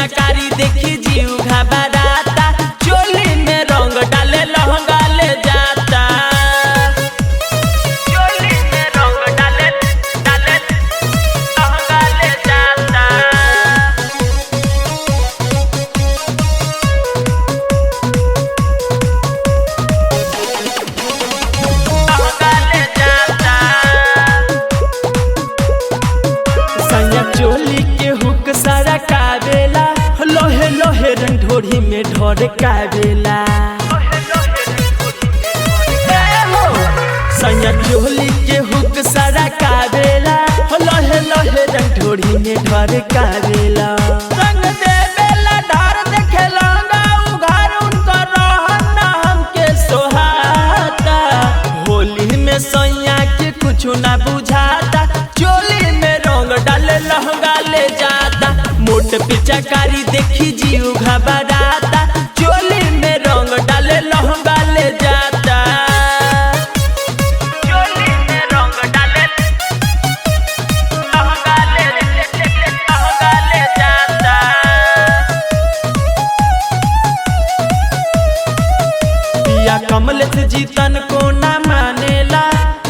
पिचकारी देखी जीव घबराता, चोली में रंग डाले लहंगा ले जाता। चोली में रंग डाले डाले लहंगा ले जाता। लहंगा ले जाता। सैया चोली के हुक सारा कावेला, लोहे लोहे रंग ढोरी में ढोर कावेला। सैया चोली के हुक सारा कावेला, लोहे लोहे रंग ढोरी में ढोर कावेला। रंग देवेला ढार देखे लहंगा उघार, उनकर रहन ना हमके सोहाता। होली में सैया के कुछ ना बुझाता, चोली में रंग डाले लहंगा ले जाता। मोट पिचकारी देखी जीव घबराता, चोली में रंग डाले लहंगा ले जाता। चोली में रंग डाले लहंगा ले लहंगा ले जाता। पिया कमल से जीतन को ना मानेला,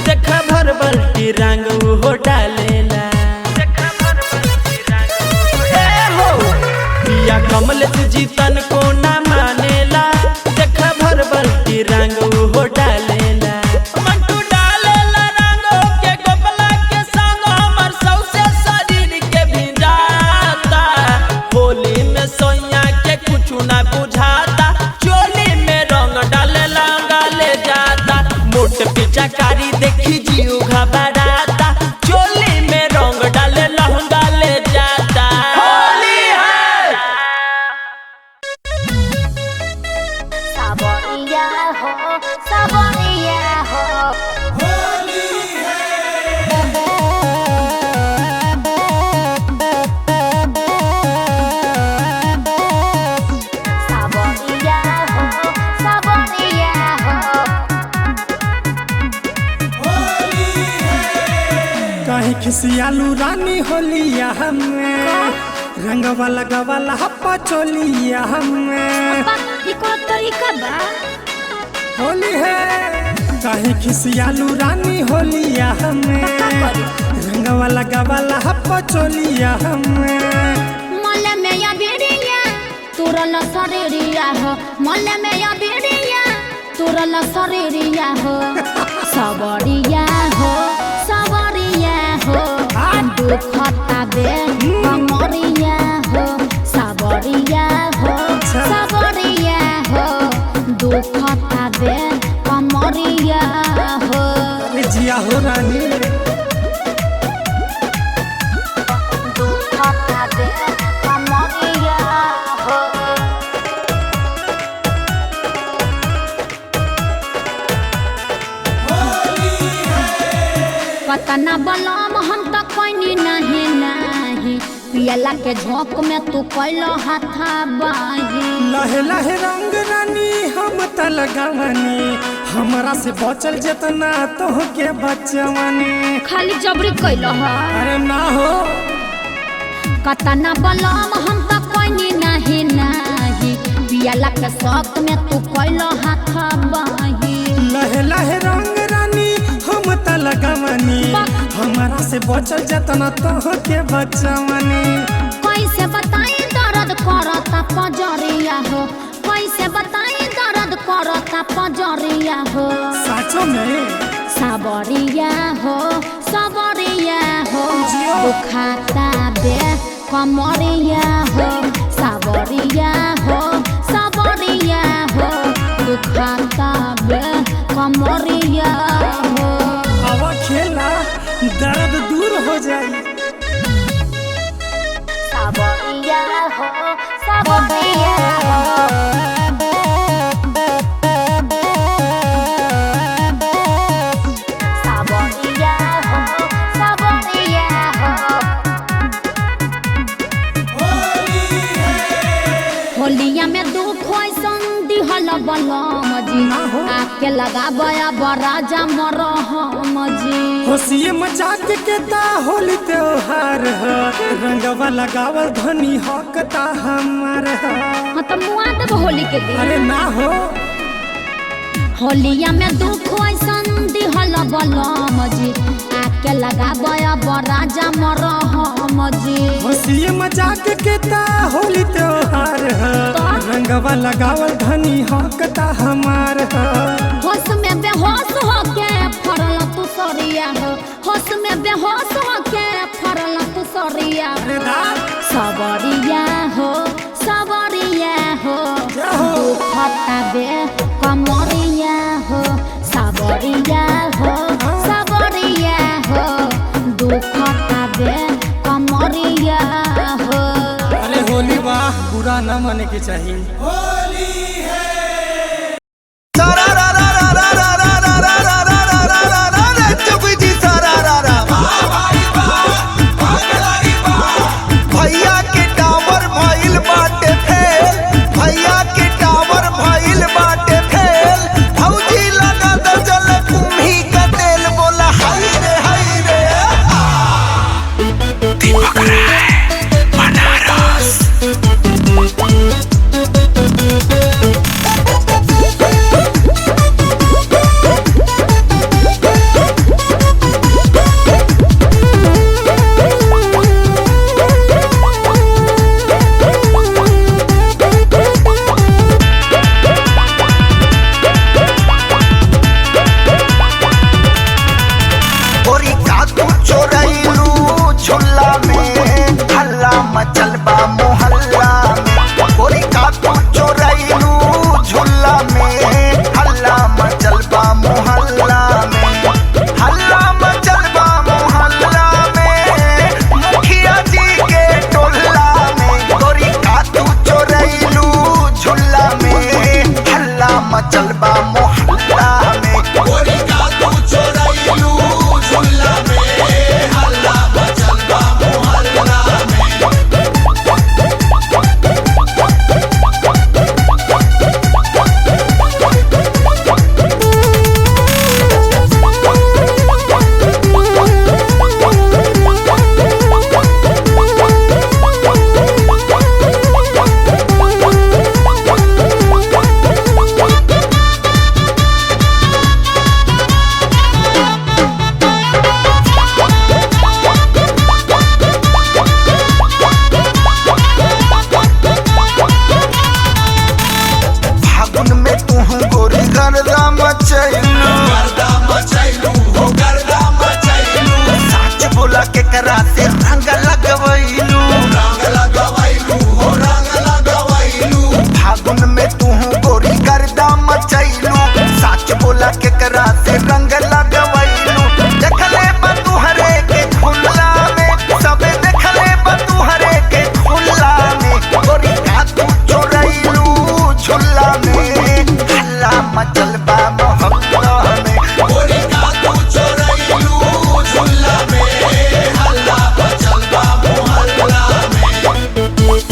देखा भर बल्टी रंग उहो डालेला। पिया कमल से जीतन को ना मानेला, देखा भर बल्टी रंग उहो डालेला। मंटू डालेला रंग के गोपला के संग, हमर सौसे शरीर के भिजाता। होली में सोइया के कुछ ना बुझाता, चोली में रंग डाले लहंगा ले जाता। मोट पिचकारी देखी जीव घबराता, चोली में रंग डाले लहंगा ले जाता। होली है। सावरिया हो, सावरिया हो। सावरिया हो, सावरिया हो। काहे खिसियालू रानी होलिया हमें, रंगवा लगवाला हप्पा चोलिया हमें। ई कौन तरीका बा? होली है। काहे खिसियालू रानी होलिया हमें, रंगवा लगवाला हप्पा चोलिया हमें। मल में या बेड़िया तुरल शरीरिया हो, मल में या बेड़िया तुरल शरीरिया हो। सबरिया हो, सबरिया हो, दुखता बे कमरिया हो। सबरिया हो, सबरिया हो, दुखता बे कमरिया हो। अरे जिया हो रानी। दुखता बे कमरिया हो। पतना बलम हम तो कोई नहीं नहीं, पियला के झोंक में तू कैलो हाथा बाही। लहे लहे रंग रानी हम त लगवनी, हमरा से बचल जितना तोहके बचवनी। खाली जबरी कैलो ह। अरे ना हो। कतना बलम हम तो कोई नहीं नहीं, पियला के शौक में तू कैलो हाथा बाही। लहे लहे रंग रानी हम त लगवनी, हमरा से बचल जितना तोहके बचवनी। कैसे बताई दर्द करता पजरिया हो, कैसे बताई दर्द करता पजरिया हो। साचो में। सावरिया हो, सावरिया हो, दुखाता बे कमरिया हो। सावरिया हो, सावरिया हो, दुखाता बे कमरिया हो। हवा खेला दर्द दूर हो जाए। सावरिया हो, सावरिया हो। सावरिया हो, सावरिया हो। होलिया में दुख ऐसन दिहल बलम जी, ना हो। आके आके लगाबया बराजा मरहम जी। होशिए मजाक के ता होली त्योहार ह, रंगवा लगावल धनी हक ता हमार ह। हाँ तो मुआ देब होली के दिन। अरे ना हो। होलिया में दुख ऐसन दिहल बलम जी, आके लगाबया बराजा मरहम जी। होशिए मजाक के ता होली त्योहार ह, रंगवा लगावल धनी हक ता हमार ह। होश में बेहोश होके फरल तू सरिया हो, होश में बेहोश होके फरल तू सरिया अरे हो। दा। सबरिया हो, सबरिया हो, क्या हो? दुखता बे कमरिया हो। सबरिया हो, सबरिया हो, दुखता बे कमरिया हो। अरे होली वाह, बुरा न माने के चाहिए। सारा रा रा रा रा रा रा रा रा रा रा रा रा रा रा रा चौकी जी सारा रा रा। भैया के टावर भइल बाटे फेल, भैया के टावर भइल बाटे फेल, भौजी लगा द जल कुम्ही का तेल, बोला हाय रे हाय रे। दीपक राय बनारस। गोरी का तू चोरैलू झुल्ला में, हल्ला मचल बा मोहल्ला में। गोरी का तू चोरैलू झुल्ला में, हल्ला मचल बा मोहल्ला में, हल्ला मचल बा मोहल्ला में, मुखिया जी के टोला में। गोरी का तू चोरैलू झुल्ला में, हल्ला मचल बा मोहल्ला में। गोरी का तू चोरैलू झुल्ला में, हल्ला मचल बा मोहल्ला में। फागुन में तू गोरी गर्दा मचैलू, गर्दा मचैलू हो गर्दा मचैलू, साच बोला के करा से रंग लगवैलू। रंग लगवैलू हो रंग लगवैलू। फागुन में तू गोरी गर्दा मचैलू, साच बोला के करा से रंग लगवैलू। देखले बा तू हरे के खुला में, सबे देखले बा तू हरे के खुला में, गोरी का तू चोरैलू झुल्ला में, हल्ला मचल बा मोहल्ला में। गोरी का तू चोरैलू झुल्ला में, हल्ला मचल बा मोहल्ला में।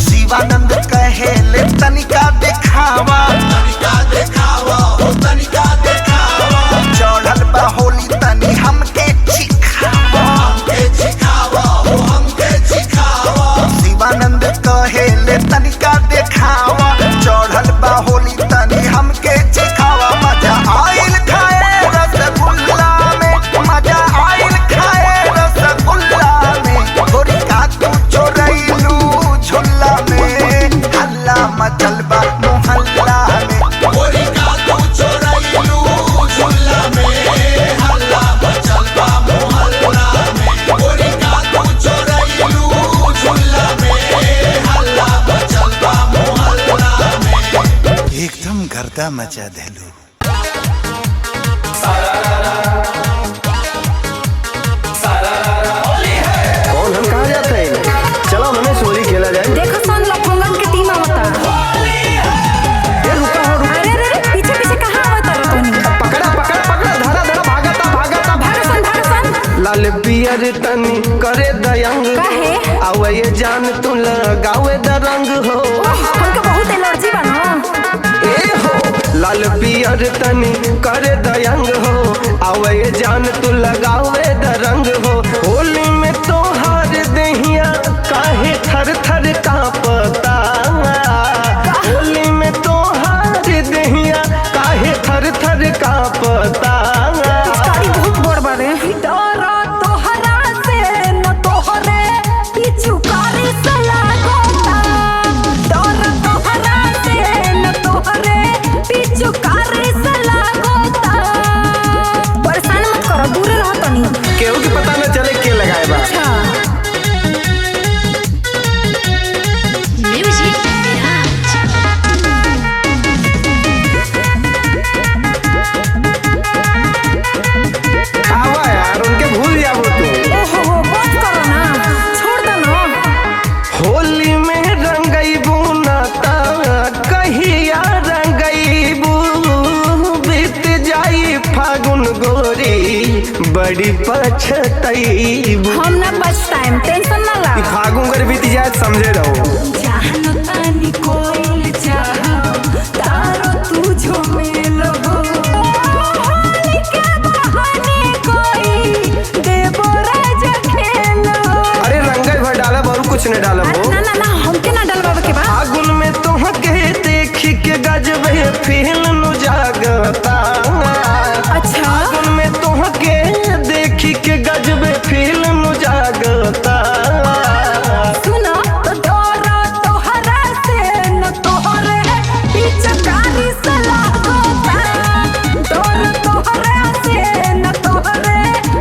शिवानंद कहेले तनिका देखावा, तनिका देखावा हो तनिका देखावा, चढ़ल बा होली तनी हमके चिखावा। हमके चिखावा हो हमके चिखावा। शिवानंद कहेले तनिका देखावा, चढ़ल बा होली तनी हमके चिखावा। मजा आइल खाए रसगुल्ला में, मजा आइल खाए रसगुल्ला में, गोरी का तू चोरैलू झुल्ला में, हल्ला मचल बा मोहल्ला में। गोरी का तू चोरैलू झुल्ला में, हल्ला मचल बा मोहल्ला में। गोरी का तू चोरैलू झुल्ला में, हल्ला मचल बा मोहल्ला में। एकदम गर्दा मचा देलू। सारा रा रा पियर तनी करे दयंग। काहे? आवे ये जान तू लगावे दरंग हो। ओह, हमके बहुत एलर्जी बा ना। ए हो लाल पियर तनी करे दयंग हो, आवे ये जान तू लगावे दरंग हो। होली में तोहार दहिया काहे थर थर कांपता, होली में तोहार दहिया काहे थर थर कांपता। पिचकारी बहुत बड़ बारे। डर तोहरा से न तोहरे पिचुकारी से लागोता। डर तोहरा से न तोहरे पिचुकारी से लागोता। परेशान मत करो, दूर रहो तनी। केहू के पता न चले के लगाए बा। अच्छा। म्यूजिक विराज। आवा यार, उनके भूल जाबो तू। ओहो हो, बस करो ना, छोड़ दो ना। होली में रंगईबू ना ता कहिया रंगईबू, बीत जाई फागुन गोरी बड़ी पछतईबू। हम ना बचताएम, टेंशन ना ला। ई फागुन अगर बीत जाए त समझे रहो। जानो तानी कोइल चाह तारो तू झमेल हो। होली के बहाने कोई देबो राजा खेल हो। अरे रंगई भर डालब और कुछ न डालब अरे हो। ना ना ना, हमके ना डलवावे के बा। फागुन में तोहके देख के गजबे फील नु जागता। अच्छा। फागुन में तोहके देख के गजबे फील नु जागता। सुनो तो डर तोहरा से न तोहरे पिचकारी से लागोता। डर तोहरा से न तोहरे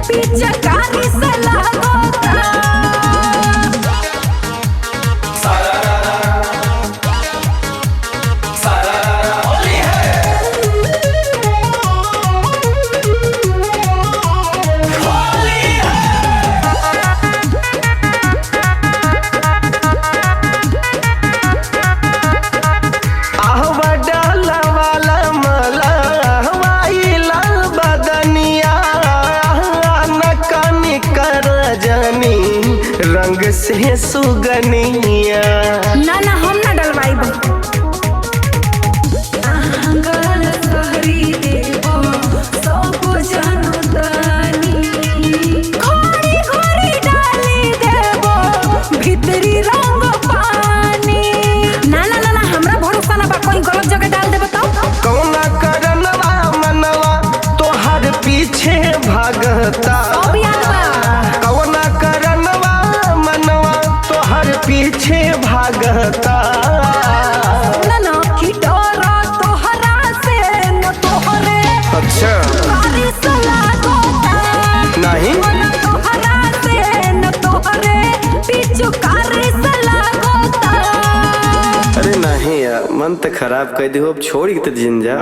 पिचकारी से लागोता। आहवा डाला वाला मला हवाई लाल बदनिया, न कानी कर जानी रंग से सुगनिया। ना ना, हम ना डलवाइब। आंगन सहरी देबो सब जनतानी। घोड़ी घोड़ी डाली देबो भीतरी रंग पानी। ना ना ना ना, हमरा भरोसा ना बा, कहीं गलत जगह डाल देबे तो। कौना करनवा मनवा तोहर पीछे भागता। सब याद बा। कौना करनवा मनवा तोहर पीछे भागता। ना ना कि डर तोहरा से न तोहरे अच्छा। कारी से लागोता। नहीं। डर तोहरा से न तोहरे पिचुकारी से लागोता। अरे नहीं यार, मन तो खराब कर दी हो, अब छोड़ के तो जिन जा।